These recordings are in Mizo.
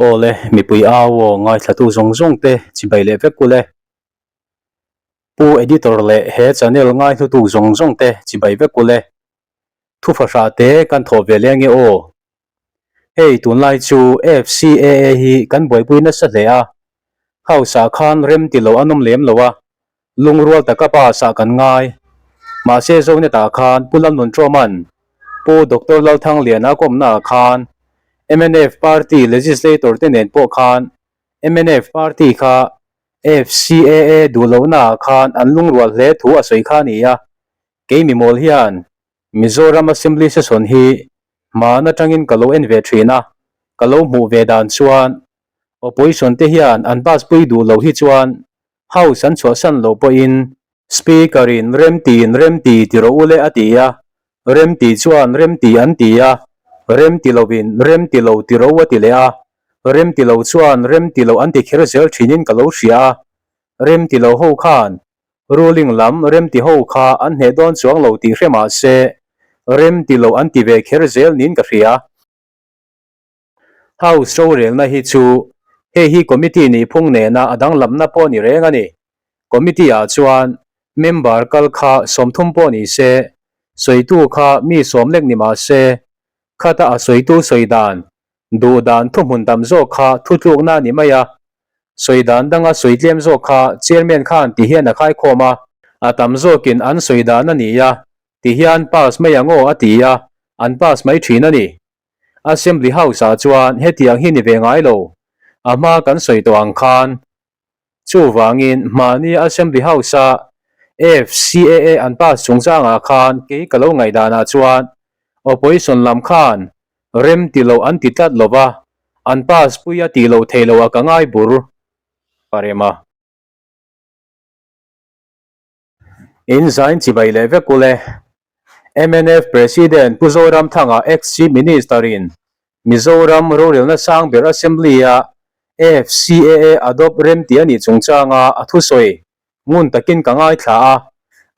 Aw le, mipui au aw ngaithlatu zawng zawng te chibai leh vek ule. Pu Editor leh he channel ngaihlutu zawng zawng te chibai vek ule. Thufahrah te kan thawh ve leng e aw. Hei tunlai chu FCAA hi kan buaipui nasa hle a, House ah khan rem ti lo an awm lem lo a, lungrual taka pass ah kan ngai. Mahse Zonet ah khan Pu Lalnunṭawma'n Pu Doctor Lalthangliana a kawmna ah khan mnf party legislator te nen pawh khan mnf party kha FCAA duh lohna ah khan an lungrual hle thu a sawi kha a ni a, kei mimawl hian Mizoram Assembly Session hi hman atangin ka lo en ve thin a, ka lo hmuh ve dan chuan Opposition te hian an pass pui duh lo hi chuan House an chhuahsan loh pawhin Speaker in remti in remti ti rawh u le a ti a, remti chuan remti an ti a, remti lovin remti lo ti rawh u a ti leh a, remti lo chuan remti lo an ti kher zel thinin ka lo hria a, remti lo ho khan Ruling lam remti ho kha an hneh dawn chuang lo tih hre mah se, remti lo an ti ve kher zel niin ka hria. House rorelna hi chu hei hi committee nih phung nena a danglamna pawh ni reng a ni. Committee ah chuan member kal kha 30 pawh ni se, sawitu kha mi sawm lek ni mah se, khata a sawitu sawi dan Duh dan thuhmun tam zawk kha thutlukna a ni mai a, sawi dan danga sawi tlem zawk kha Chairman khan ti hian a khaikhawm a, a tam zawkin an sawi dan a ni a, ti hian pass mai ang aw a ti a, an pass mai thin a ni. Assembly House-ah chuan hetiang hi ni ve ngai lo, a hma kan sawi tawh ang khan Chuvangin mahni Assembly House-a FCAA an pass chungchangah khan kei ka lo ngaihdanah chuan Opposition lam khan rem ti lo an ti tlat lo va, an pass pui a tih loh theih loh a ka ngai bur parem a. In zain chibai leh vek ule. Mnf President Pu Zoramthanga ex-Chief Minister-in Mizoram rorelna sang ber Assembly-a AFCAA adopt remti a nih chungchanga a thusawi ngun takin ka ngaithla a,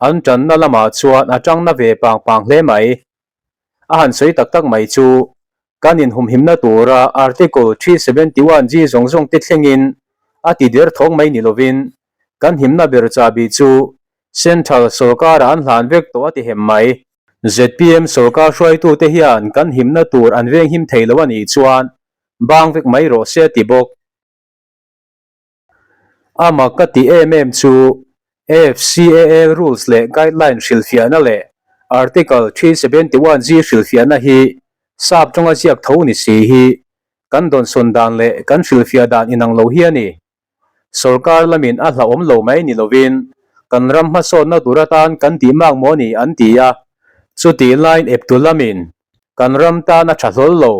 an tanna lamah chuan a tangna ve pang pang hle mai. A han sawi tak tak mai chu kan inhumhimna tura Article 371G zawng zawng te thlengin a ti der thawng mai ni lovin kan himna ber chahbi chu Central sawrkarah an hlan vek tawh a ti hem mai. Zpm sawrkar hruaitute hian kan himna tur an venghim thei lo a nih chuan bang vek mai rawh se a ti bawk. Amah ka tih em em chu AFCAA rules leh guideline hrilhfiahna leh Article 371G hrilhfiahna hi sap tawnga ziak tho ni si hi kan dawnsawn dan leh kan hrilhfiah dan inang lo hi a ni. Sorkar lamin a hlauhawm lo mai ni lovin kan ram hmasawnna tur atan kan tih mak maw ni an ti a, chutih laiin eptu lamin kan ram tan a tha hlawl lo,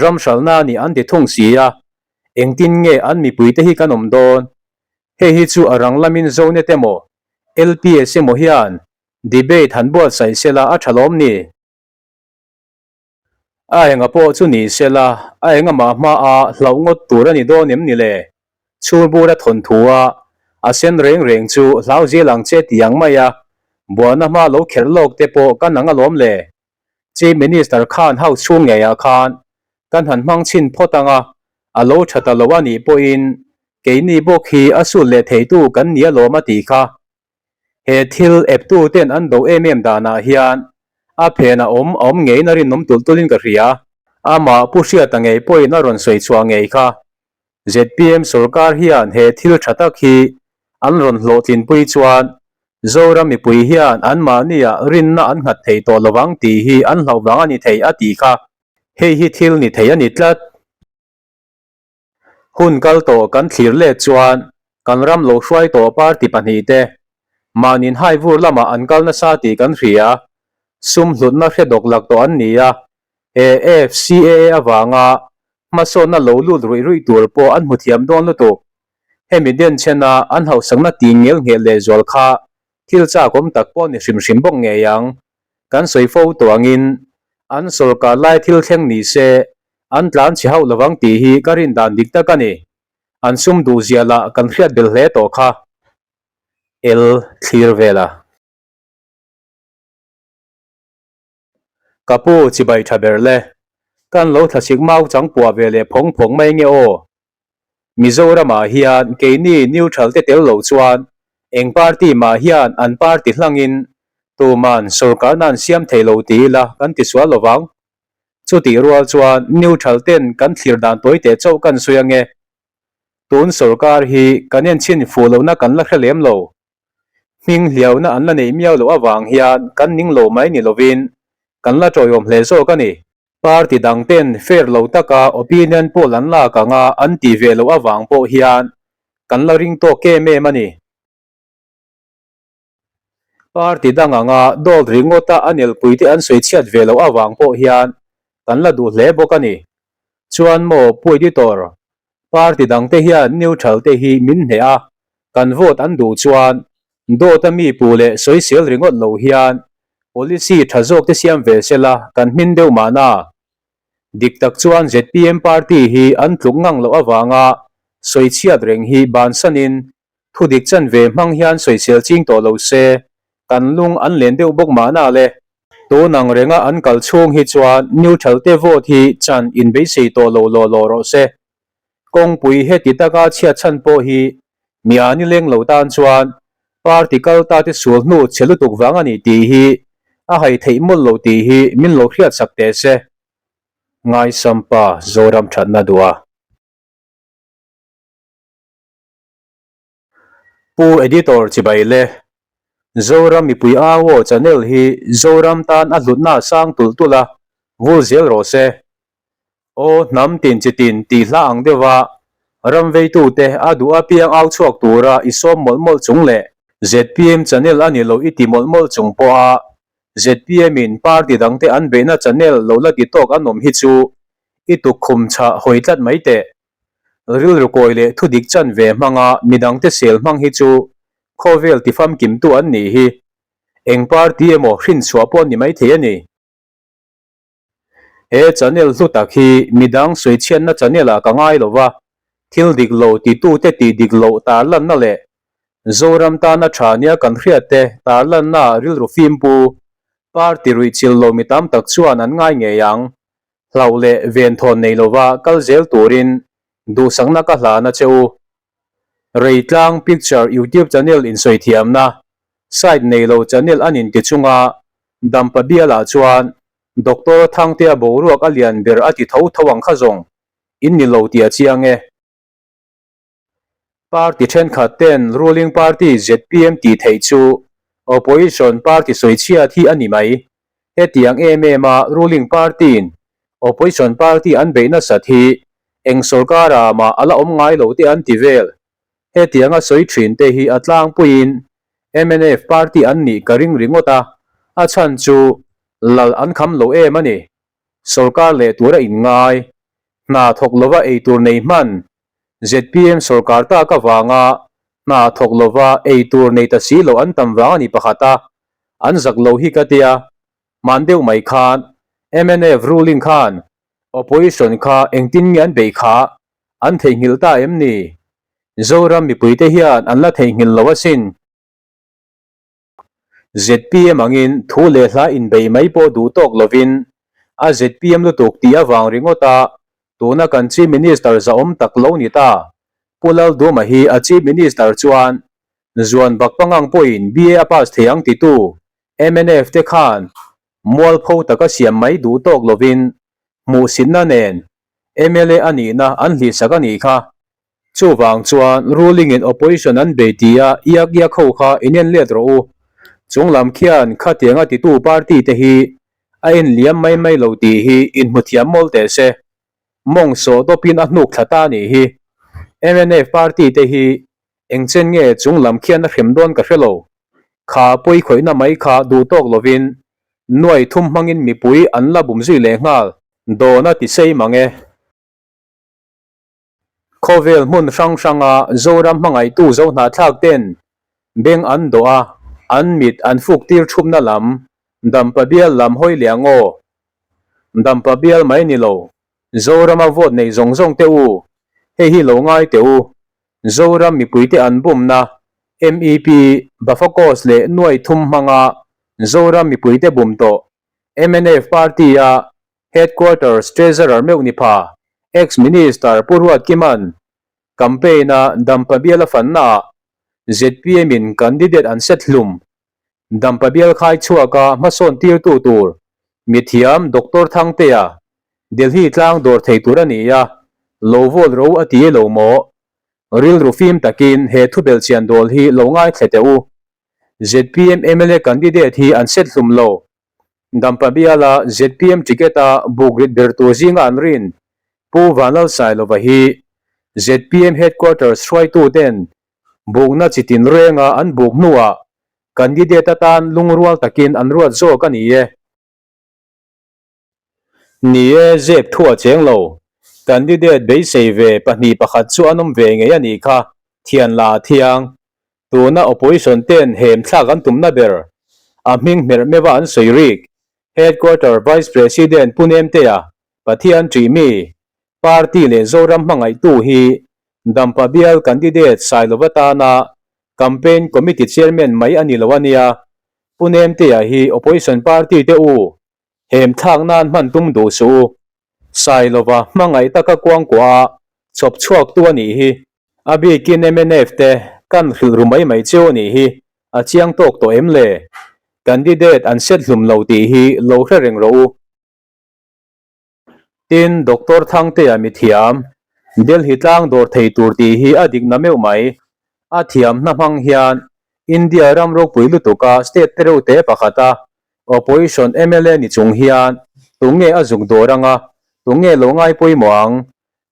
ram hralhna a ni an ti thung si a, engtin nge an mipuite hi kan awm dawn? Hei hi chu a rang lamin Zonet emaw LPS emaw hian debate han buatsaih sela a tha lawm ni? A enga pawh chu ni sela, a enga mah hmaah hlauh ngawt tur a ni dawn em ni le? Chhurbur a thawn thu a, a sen reng reng chu hlau zel ang che ti ang mai a, buana hma lo kherh lawk te pawh kan ang alawm le. Chief Minister khan house chhung ngeiah khan kan han hmang chhin phawt ang a, a lo tha ta lo a nih pawhin keini bawk hi a sut leh theitu kan ni alawm a tih kha. He thil eptu ten an do em em danah hian a phen a awm a awm ngeiin a rinawm tulh tulhin ka hria. Amah Pu Hriata ngei pawhin a rawn sawi chhuah ngei kha. Zpm sorkar hian he thil tha tak hi an rawn hlawhtlinpui chuan Zoram mipui hian anmahniah rinna an nghat thei tawh lovang tih hi an hlauh vang a ni thei a tih kha. Hei hi thil ni thei a ni tlat. Hun kal tawh kan thlir let chuan kan ram lo hruai tawh party pahnihte mahnin hai vur lamah an kal nasa tih kan hria. Sum hlutna hre dawk lak tawh an ni a, he AFCAA avanga hmasawnna lo lut ruih ruih tur pawh an hmu thiam dawn lutuk. Hemi denchhena an hausakna tih ngel ngheh lehzual kha thil chakawm tak pawh ni hrim hrim bawk ngei ang. Kan sawi fo tawh angin an sawrkar lai thil thleng ni se An tlan chhe hauh lovang tih hi ka rin dan dik tak a ni. An sum duh zia lah kan hriat bel hle tawh kha. El thlir vel a. Ka pu chibai tha ber le. Kan lo thlasik mau chang puah ve leh phawng phawng mai nge aw. Mizoramah hian keini neutral te tel lo chuan eng party mah hian an party hlangin tuman sorkarna an siam thei lo ti ila kan ti sual lo vang. Chutih rual chuan neutral ten kan thlir dan tawi teh chauh kan sawi ange. Tun sorkar hi kan enchhin fuh lohna kan la hre lem lo. Hming hliauna an la neih miau loh avang hian kan ning lo mai ni lovin kan la tawiawm hle zawk a ni. Party dang ten fair lo taka opinion poll an lak anga an tih ve loh avang pawh hian kan la ring tawk em em a ni. Party dang anga dawt ringawta a nelpuite an sawi chhiat ve loh avang pawh hian kan la duh hle bawk a ni. Chuan maw Pu Editor, Party dangte hian neutral te hi min hneh a, kan vote an duh chuan dawt a mi pu leh sawisel ringawt lo hian policy tha zawk te siam ve sela kan hmin deuh mahna. Dik tak chuan zpm party hi an tluk ngang loh avanga sawichhiat reng hi bansanin Thudik chanve hmang hian sawisel ching tawh lo se, kan lung an len deuh bawk mahna le. Tun ang renga an kal chhung hi chuan neutral te vote hi chan inbeisei tawh lo law law rawh se. Kawngpui heti taka chhiat chhan pawh hi mi a ni leng lo tan chuan party kal ta te sul hnu chhe lutuk vang a ni tih hi a hai theih mawlh lo tih hi min lo hriatsak teh se. Ngaisampa Zoram thatna duh a. Pu Editor chibai le. Zoram mipui au aw channel hi Zoram tan a hlutna a sang tulh tulh a, vul zel rawh se. Aw hnam tin chi tin tih hla ang deuha ram veitute a duh apiang au chhuak tura i sawm mawlh mawlh chung leh zpm channel a ni lo i ti mawlh mawlh chung pawha zpm in party dangte an beihna channel lo la ti tawk an awm hi chu i tukkhum chhah hawi tlat mai teh. Rilru kawi leh thudik chan ve hmanga midangte sel hmang hi chu khawvel tifamkimtu an nih hi. Eng party emaw hrinchhuah pawh ni maithei a ni. He channel hlu tak hi midang sawichhiatna channel ah ka ngai lo va, thil dik lo titute tih dik loh tarlanna leh Zoram tana tha nia kan hriatte tarlanna ah rilru fimpu party ruihchilh lo mi tam tak chuan an ngai ngei ang. Hlauh leh venthawn nei lova kal zel turin duhsakna ka hlan a che u. Reitlang Picture YouTube channel insawi thiamna site nei lo channel an inti chunga Dampa bialah chuan Doctor Thangtea boruak a lian ber a ti tho tho ang kha zawng in ni lo tih a chiang e. Party thenkhat ten ruling party zpm tih theih chu opposition party sawichhiat hi a ni mai. Hetiang em em a ruling party in opposition party an beih nasat hi eng sorkar ah mah a la awm ngai lo te an ti vel. Hetiang a sawi thin te hi a tlangpuiin mnf party an nih ka ring ringawt a, a chhan chu lal an kham lo em a ni. Sorkar leh tura inngai, hna thawk lova eitur nei hman zpm sorkar tak avanga hna thawk lova ei tur nei ta si lo an tam vang a ni pakhat a, an zak lo hi ka tia. Hman deuh mai khan mnf ruling khan opposition kha engtin nge an beih kha an theihnghilh ta em ni? Zoram mipuite hian an la theihnghilh lo asin. Zpm angin thu leh hla inbei mai pawh duh tawk lovin a zpm lutuk tih avang ringawt a tuna kan Chief Minister zahawm tak lo ni ta. Pu Lalduma hi a Chief Minister chuan zuan bak pangang pawhin BA a pass thei ang titu mnf te khan mualpho taka siam mai duh tawk lovin hmuhsitna nen mla a nihna an hlihsak a nih kha. Chuvang chuan ruling in opposition an bei ti a iak iak ho kha inen let rawh u. Chunglam khian khatianga titu party te hi a en liam mai mai lo tih hi inhmu thiam mawl teh se. Mawng sawh dawpin a hnuk thla ta nih hi. Mnf party te hi engchen nge chunglam khian a hrem dawn ka hre lo. Kha pawi khawihna mai kha duh tawk lovin nuai thum hmangin mipui an la bum zui leh nghal dawn a ti sei mang e. Khawvel hmun hrang hranga Zoram hmangaihtu Zohnahthlak ten beng an dawh a, an mit an fuk tir thupna lam Dampa bial lam hawi leh ang aw. Dampa bial mai ni lo, Zorama vote nei zawng zawng te u, hei hi lo ngai teh u. Zoram mipuite an bumna MEP, Bafakos leh nuai thum hmanga Zoram mipuite bum tawh mnf party a. Headquarters Treasurer meuh ni pha, Ex-Minister Pu Ruatkima'n campaign-a Dampa bial a fannaah ZPM-in candidate an set hlum. Dampa bial khai chhuaka hmasawn tirtu tur mithiam Doctor Thangtea Delhi tlang dawr thei tur a ni a, lo vote ro a ti lo maw? Rilru fim takin he thubelh chian dawl hi lo ngaithla teh u. ZPM mla candidate hi an set hlum lo. Dampa biala ZPM ticket-a buk rit ber tur zinga an rin Pu Vanlalsailova hi ZPM headquarters hruaituten bukna chi tin renga an buk hnuah candidate atan lungrual takin an ruat zawk a ni e. Ni e, zep thu a cheng lo. Candidate beisei ve 2 1 chu an awm ve ngei a nih kha, thian la a thiang. Tuna opposition ten hem thlak an tumna ber, a hming hmerh meuha an sawi rik, Headquarter Vice President Pu Nemtea, Pathian ṭih mi, Party leh Zoram hmangaihtu hi Dampa bial candidate Sailova tana Campaign Committee Chairman mai a ni lo a nia. Pu Nemtea hi opposition party te u Hem thlak nan hman tum duh suh u. Sailova hmangaih taka kuangkuah a chawp chhuak tu a nih hi. A bikin mnf te kan hrilh ru mai mai cheu a nih hi. A chiang tawk tawh em le? Candidate an set hlum lo tih hi lo hre reng rawh u. Tin, Doctor Thangtea mithiam, Delhi tlang dawr thei tur tih hi a dik na meuh mai. A thiam hna hmang hian India ram ropui lutuka state tereuh te pakhata Opposition mla ni chung hian tunge a zuk dawr anga, tunge lo ngai pawimawh ang?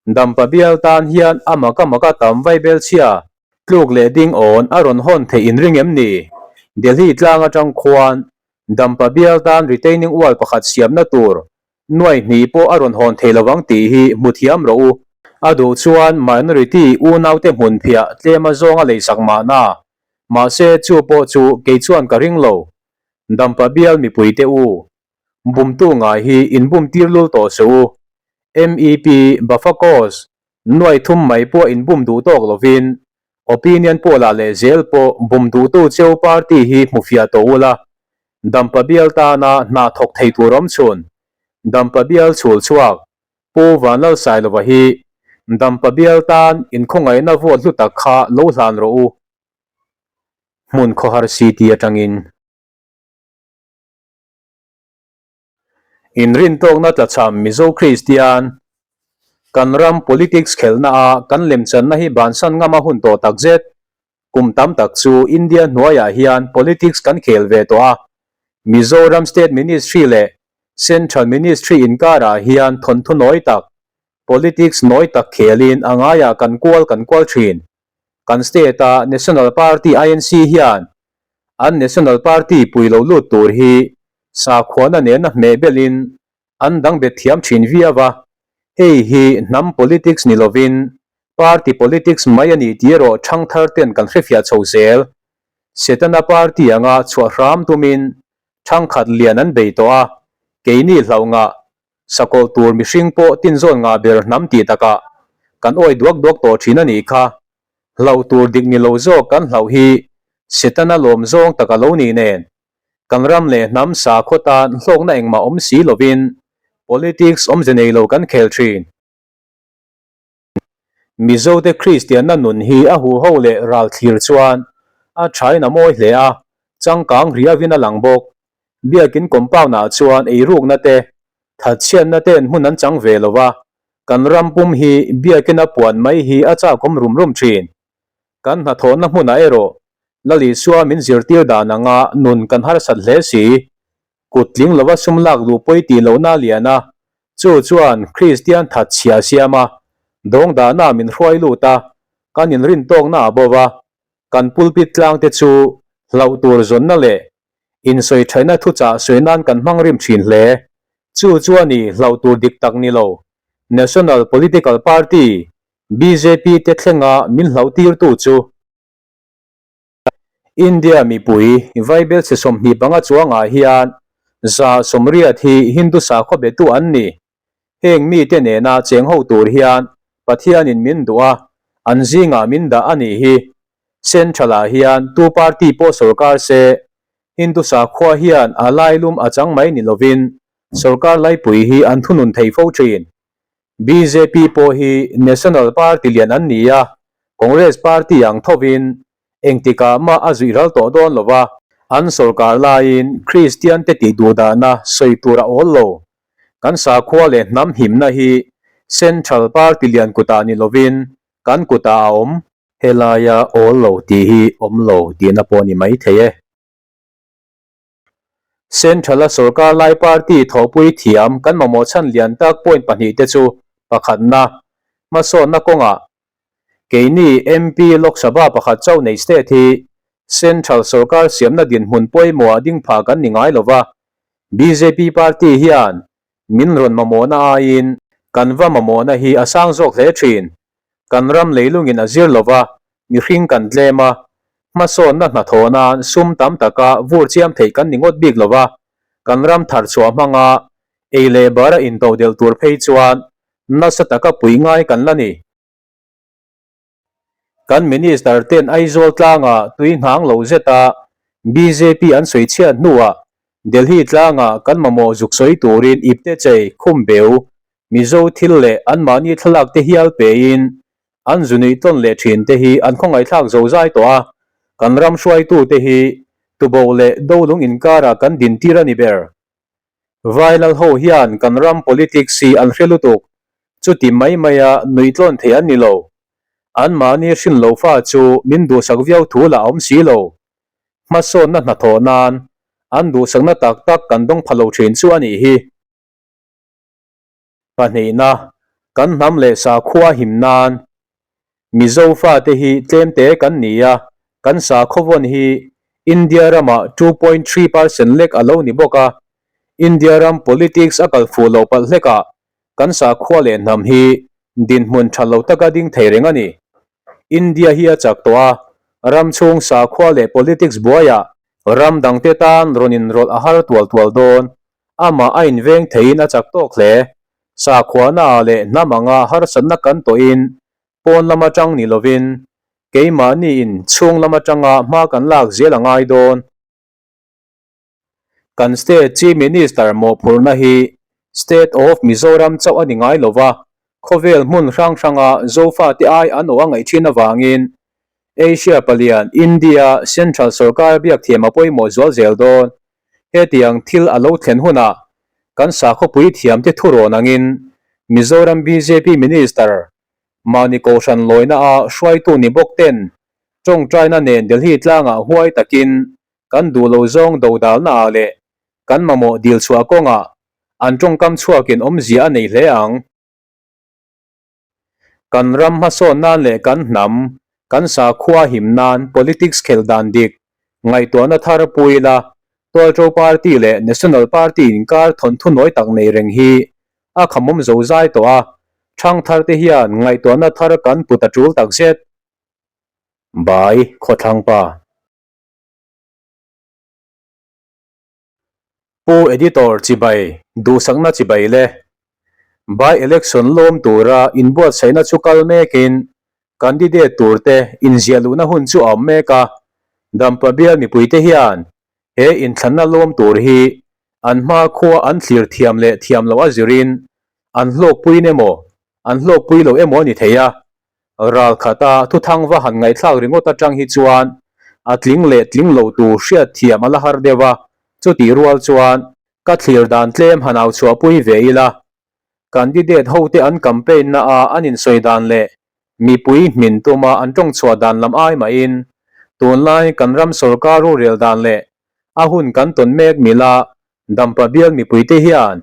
Dampa bial tan hian a maka maka tam vaibel chhia, tluk leh ding awn a rawn hawn theih in ring em ni? Delhi tlang atang khuan Dampa bial tan retaining wall pakhat siamna tur nuai hnih pawh a rawn hawn thei lovang tih hi hmu thiam rawh u. A duh chuan minority unaute hmun phiah tlem a zawng a leisak mahna, mahse chu pawh chu kei chuan ka ring lo. Dampa bial mipuite u, bumtu ngai hi in bum tir lul tawh suh u. MEP Bafakos nuai thum mai pawh in bum duh tawk lovin opinion poll ah leh zel pawh bum duhtu cheu party hi hmu fiah tawh ula, Dampa bial tana hna thawk thei tur awm chhun Dampa bial chhul chhuak Pu Vanlalsailova hi Dampa bial tan inkhawngaihna vote hlu tak kha lo hlan rawh u. Hmun khawhar city atangin. Inrintawkna tlachham Mizo Kristian, Kan ram politics khelhna a kan lemchanna hi bansan ngam a hun tawh takzet. Kum tam tak chu India hnuaiah hian politics kan khel ve tawh a, Mizoram State Ministry leh Central Ministry inkarah hian thawnthu nawi tak, politics nawi tak khelin a ngaiah kan kual kan kual thin. Kan state-a National Party INC hian an National Party pui lo lut tur hi sakhuana nena hmeh belin an dang bet thiam thin viau a, hei hi hnam politics ni lovin party politics mai a ni tih erawh thangthar ten kan hrefiah chho zel. Setana party anga chhuah hram tumin thangkhat lian an bei tawh a, keini hlauh ngah Sakawlh tur mihring pawh tinzawn ngah ber hnam tih takah kan awi duak duak tawh thin a nih kha. Hlauh tur dik ni lo zawk kan hlauh hi Setana lawm zawng tak a lo nih nen kan ram leh hnam sakhaw tan hlawkna engmah awm si lovin politics awmze nei lo kan khel thin. Mizote Kristianna nun hi a huho leh ral thlir chuan a thain a mawi hle a, changkang riauin a lang bawk. Biakin compound-ah chuan eirukna te, thatchhiatna te'n hmun an chang ve lo a, kan ram pum hi biakin a puan mai hi a chakawm rum rum thin. Kan hnathawhna hmunah erawh Lal Isua min zirtir dan anga nun kan harsat hle si. Kut tling lova sum lak luh pawi tih lohna a lian a, chu chuan Kristian that chhia a siam a, dawngdahna min hruai lut a, kan inrintawkna a bo va, kan pulpit tlang te chu hlauh tur zawnna leh insawi thaihna thuchah sawi nan kan hmang rim thin hle. Chu chuan i hlauh tur dik tak ni lo, National Political Party, bjp te thlenga min hlauh tirtu chu. India mipui vaibel chhe 25 chuangah hian 180 hi Hindu sakhaw betu an ni. Heng mite nena cheng ho tur hian Pathianin min duh a, an zingah min dah a nih hi. Central-ah hian tu party pawh sorkar se, Hindu sakhua hian a lailum a chang mai ni lovin. Sorkar laipui hi an thunun thei fo thin. Bjp pawh hi National Party lian an ni a, Congress Party ang thovin engtikah mah a zuih ral tawh dawn lo va, an sorkar laiin Kristian te tih duhdahna sawi tur a awl lo. Kan sakhua leh hnam himna hi Central Party lian kutah ni lovin kan kutah a awm. Helaia awl lo tih hi awm lo tihna pawh ni mai thei e. Central-a sorkar lai party thawhpui thiam kan mamawh chhan lian tak point pahnihte chu pakhatna, hmasawnna kawngah keini MP Lok Sabha pakhat chauh nei state hi Central sorkar siamna dinhmun pawimawhah ding pha kan ni ngai lova, bjp party hian min rawn mamawhna aiin kan va mamawhna hi a sang zawk hle thin. Kan ram leilungin a zir lova, mihring kan tlem a, hmasawnna hnathawh nan sum tam taka vur chiam theih kan ni ngawt bik lova, kan ram thar chhuah hmanga ei leh bara intodelh tur phei chuan nasa taka pui ngai kan la ni. Kan Minister ten Aizawl tlanga tui hnang lo zeta bjp an sawi chhiat hnuah Delhi tlanga kan mamawh zuk sawi turin ipte chei khum beu Mizo thil leh anmahni thlalak te hial pein an zunuih tawn leh thin te hi an khawngaihthlak zo zai tawh a, kan ram hruaitu te hi tubo leh dolung inkarah kan dintir a ni ber. Vailal ho hian kan ram politics hi an hre lutuk, chuti mai maia nuihtlawn thei an ni lo. Anmahni hrin lo fa chu min duhsak viau thu lah a awm si lo. Hmasawnna hnathawh nan an duhsakna tak tak kan dawng pha lo thin chu a nih hi. Pahnihna, kan hnam leh sakhua him nan Mizo fate hi tlemte kan ni a, kan sakhaw vawn hi India ramah 2.3% lek a lo ni bawk a, India ram politics a kal fuh loh palh hlekah kan sakhua leh hnam hi dinhmun tha lo taka ding thei reng a ni. India hi a chak tawh a, ram chhung sakhua leh politics buaiah ram dangte tan rawn inrawlh a har tual tual dawn. Amah a inveng theiin a chak tawk hle. Sakhuanaah leh hnam anga harsatna kan tawhin pawn lam atang ni lovin keimahniin chhung lam atanga hma kan lak zel a ngai dawn. Kan State Chief Minister mawhphurhna hi State of Mizoram chauh a ni ngai lova, khawvel hmun hrang hranga Zofate ai an awh a ngaih thin avangin Asia palian India Central sorkar biakthiam a pawimawh zual zel dawn. Hetiang thil a lo thlen hunah kan sakhawpui thiamte thurawn angin Mizoram bjp Minister mahni kohhran lawina a hruaitu ni bawk ten tawngtaina nen Delhi tlangah huai takin kan duh lo zawng dodalna ah leh kan mamawh dil chhuah kawngah an tawngkam chhuakin awmzia a nei hle ang. Kan ram hmasawn nan leh kan hnam, kan sakhua him nan politics khelh dan dik, ngaihtuahna thar pui ila, Tualṭo Party leh National Party inkar thawnthu nawi tak nei reng hi a khamawm zo zai tawh a, ṭhangthar te hian ngaihtuahna thar kan put a ṭul takzet. Bai Khawthlangpa. Pu Editor chibai, duhsakna chibai le By Election lawm tura inbuatsaihna chu kal mekin candidate turte inziah luhna hun chu a awm mek a, Dampa bial mipuite hian he inthlanna lawm tur hi an hmakhua an thlir thiam leh thiam loh a zirin an hlawkpuiin emaw an hlawkpui lo emaw a ni thei a, Ral khata thuthang va han ngaihthlak ringawt atang hi chuan a tling leh tling lo tur hriat thiam a la har deuh a, chutih rual chuan ka thlir dan tlem han au chhuahpui ve ila. Candidate hote an campaign na a an insawi dan leh mipui hmin tuma an tawng chhuah dan lam ai mahin tunlai kan ram sorkar rorel dan leh a hun kan tawn mek mila Dampa bial mipuite hian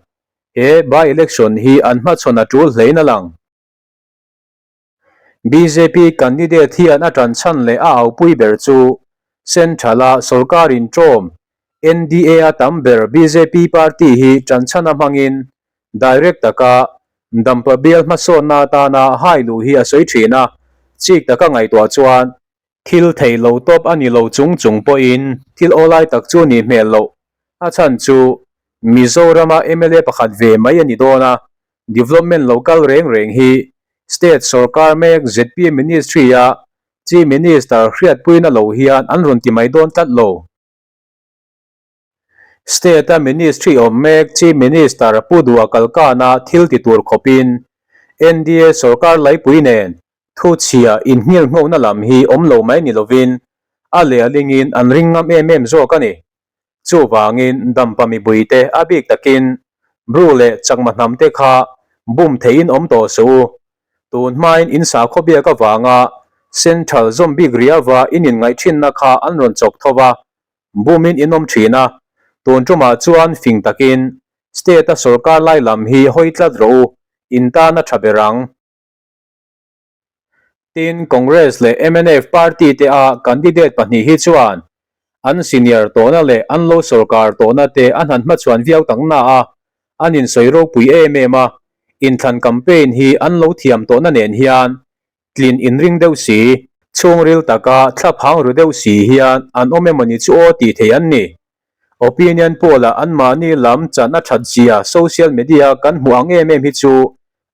he by-election hi an hmachhawn a tul hlein a lang. Bjp candidate hian a tan chhan leh a aupui ber chu Central-a sorkar inṭawm NDA-a tam ber bjp party hi tan chhan a hmangin direct taka Dampa bial hmasawnna atana hai luh hi a sawi ṭhin a, chik taka ngaihtuah chuan thil theih lo tawp a ni lo chung chung pawhin thil awlai tak chu nih hmel loh. A chhan chu Mizorama mla pakhat ve mai a ni dawn a, Development lo kal reng reng hi State sorkar mek zpm Ministry-a Chief Minister hriatpuina lo hian an rawn ti mai dawn tlat lo. State-a Ministry awm mek Chief Minister Pu Dua Kalkana thil ti tur khawpin NDA sorkar laipui nen thuchhia inhngilhnghawkna lam hi awm lo mai ni lovin a lehlingin an ring ngam em em zawk a ni. Chuvangin Dampa mipuite a bik takin Bru leh Chakma hnamte kha bum theihin awm tawh suh u. Tun hmain in sakhaw biak avanga Central zawm bik riauva in inngaih thinna kha an rawn chawk tho va, bumin in awm thin a. Tun tumah chuan fing takin State-a sorkar lai lam hi hawi tlat rawh u, in tan a tha ber ang. Tin, Congress leh mnf party te a candidate pahnih hi chuan an senior tawhna leh an lo sorkar tawhna te an han hmachhuan viau tak na a, an insawi ropui em em a, inthlan campaign hi an lo thiam tawhna nen hian tlin inring deuh si, chhungril taka thlaphang ru deuh si hian an awm emawni chu aw tih thei an ni. Opinion poll-ah anmahni lam chan a that zia social media kan hmuh ang em em hi chu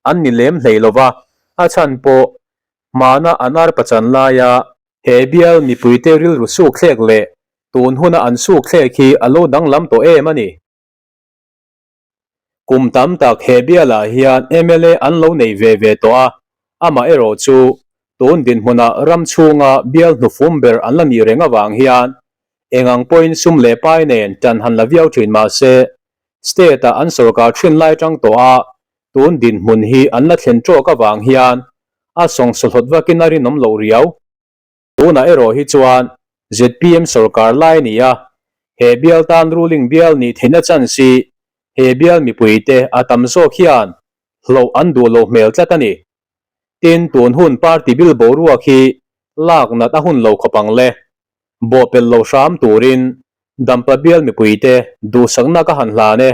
an ni lem hlei lo va, a chhan pawh hmana an arpa chan laia he bial mipuite rilru sukthlek leh tun huna an sukthlek hi a lo danglam tawh em a ni. Kum tam tak he bialah hian mla an lo nei ve ve tawh a, amaherawh chu tun dinhmunah ram chhunga bial hnufum ber an la nih reng avang hian eng ang pawhin sum leh pai nen tan han la viau thin mah se state-ah an sorkar thin lai tang tawh a, tun dinhmun hi an la thlen tawk avang hian a sawngsawhlawt vakin a rinawm loh riau. Tunah erawh hi chuan zpm sorkar lai a ni a, he bial tan ruling bial nih theihna chance hi he bial mipuite a tam zawk hian hlauh an duh lo hmel tlat a ni. Tin, tun hun party bil boruak hi lak nat a hun lo khawp ang le. Bawhpelh lo hram turin Dampa bial mipuite duhsakna ka han hlan e.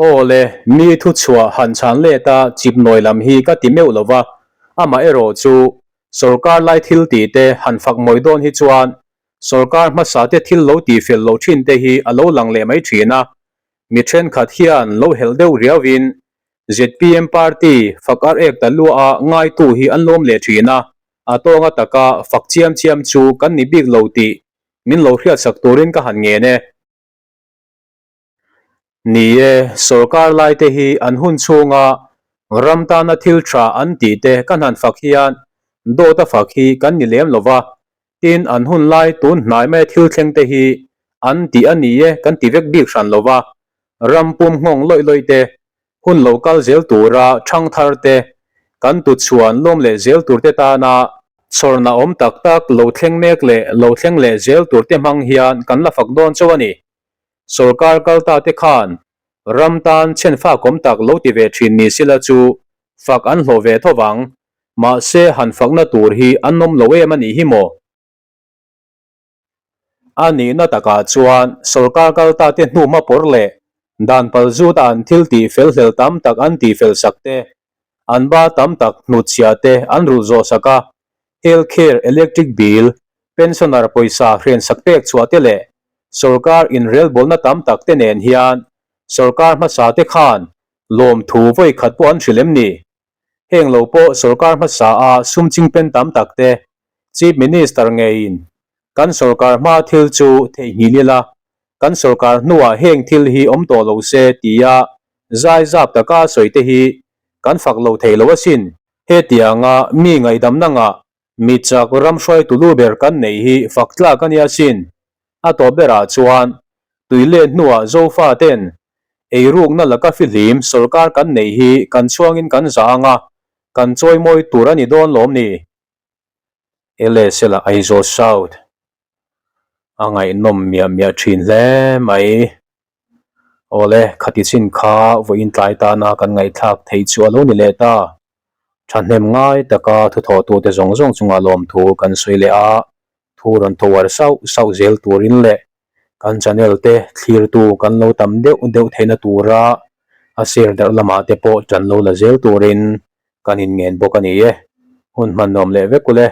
Aw le, mi thu chhuah han chhan let a chip nawi lam hi ka ti meuh lo va, amah erawh chu sorkar lai thil tih te han fak mawi dawn hi chuan sorkar hmasa te thil lo tih fel loh thin te hi a lo lang leh mai thin a, mi thenkhat hian lo helh deuh riau in zpm party fak ar ek ta lua a ngaitu hi an lawm leh thin a, a tawnga taka fak chiam chiam chu kan ni bik lo tih min lo hriatsak turin ka han ngen e. Ni e, sorkar lai te hi an hun chhunga ram tana thil tha an tih te kan han fak hian dawt a fak hi kan ni lem lo va, tin an hun lai tun hnai mai thil thleng te hi an tih a ni e kan ti vek bik hran lo va, ram pum nghawng lawih lawih te, hun lo kal zel tura thang thar te, kan tuchhuan lawm leh zel tur te tana chhawrna awm tak tak lo thleng mek leh lo thleng leh zel tur te hmang hian kan la fak dawn chauh a ni. Sorkar kalta te khan ram tan chhenfak awm tak lo ti ve thin ni sila chu fak an hlawh ve tho vang, mahse han fakna tur hi an awm lo em a nih hi maw? A nihna takah chuan sorkar kalta te hnuhma pawr leh dan palzut a an thil tih fel hlel tam tak an tih fel sak te, an ba tam tak hnutchhiah te an rulh zawh sak a, health care, electric bill, pensioner pawisa hrensak pek chhuah te leh sorkar inrelbawlna tam tak te nen hian sorkar hmasa te khan lawmthu vawi khat pawh an hrilh em ni? Heng lo pawh sorkar hmasa a sum chingpen tam tak te Chief Minister ngeiin kan sorkar hma thil chu theihnghilh ila, kan sorkar hnuah heng thil hi awm tawh lo se tia zai zap taka sawi te hi kan fak lo thei lo asin. Hetianga mi ngaihdamna ngah Mi chak ram hruaitu lu ber kan neih hi fak tlak a nia sin. A tawp berah chuan tui let hnuah Zofa ten eirukna laka fihlim sorkar kan neih hi kan chhuangin kan zah ang a, kan chawimawi tur a ni dawn lawm ni? LSL a Aizawl South a ngaihnawm miah miah thin hle mai. Awle, khati chin kha vawiin tlai tana kan ngaihthlak theih chu a lo ni leh ta. Thahnem ngai taka thuthawhtute zawng zawng chunga lawmthu kan sawi leh a, thu rawn tho uar sauh sauh zel turin leh kan channel te thlirtu kan lo tam deuh deuh theihna tura a share darh lamah te pawh tan lo la zel turin kan inngen bawk a ni e. Hun hmannuam leh vek ule.